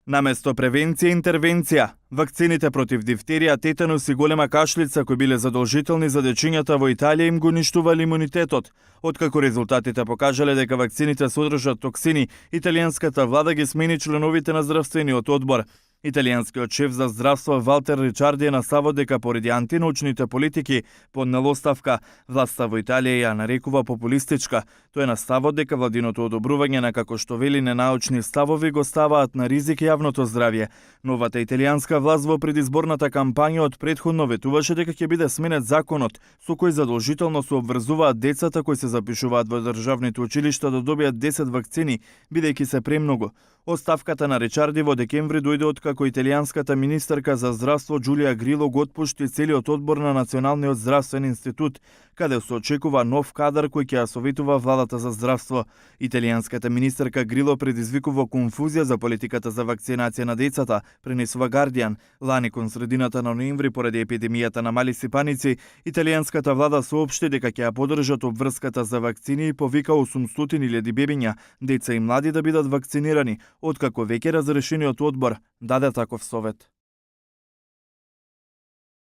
Наместо превенција интервенција. Вакцините против дифтерија, тетанус и голема кашлица кои биле задолжителни за дечињата во Италија им го уништувале имунитетот. Откако резултатите покажале дека вакцините содржат токсини, италијанската влада ги смени членовите на здравствениот одбор. Италијанскиот шеф за здравство Валтер Ричарди е на ставот дека поради антинаучните политики поднел оставка. Власта во Италија ја нарекува популистичка. Тој е на ставот дека владиното одобрување на, како што вели, ненаучни ставови го ставаат на ризик јавното здравје. Новата италијанска власт во предизборната кампања од претходно ветуваше дека ќе биде сменет законот со кој задолжително се обврзуваат децата кои се запишуваат во државните училишта да добијат 10 вакцини, бидејќи се премногу. Оставката на Ричарди во декември дојде откако италијанската министерка за здравство Џулија Грило го отпушти целиот одбор на Националниот здравствен институт, каде се очекува нов кадар кој ќе ја советува владата за здравство. Италијанската министерка Грило предизвикува конфузија за политиката за вакцинација на децата, пренесува Гардијан. Лани кон средината на ноември поради епидемијата на мали сипаници, италијанската влада соопшти дека ќе ја поддржат обврската за вакцини и повика 800.000 бебиња, деца и млади да бидат вакцинирани, откако веќе разрешениот одбор даде таков совет.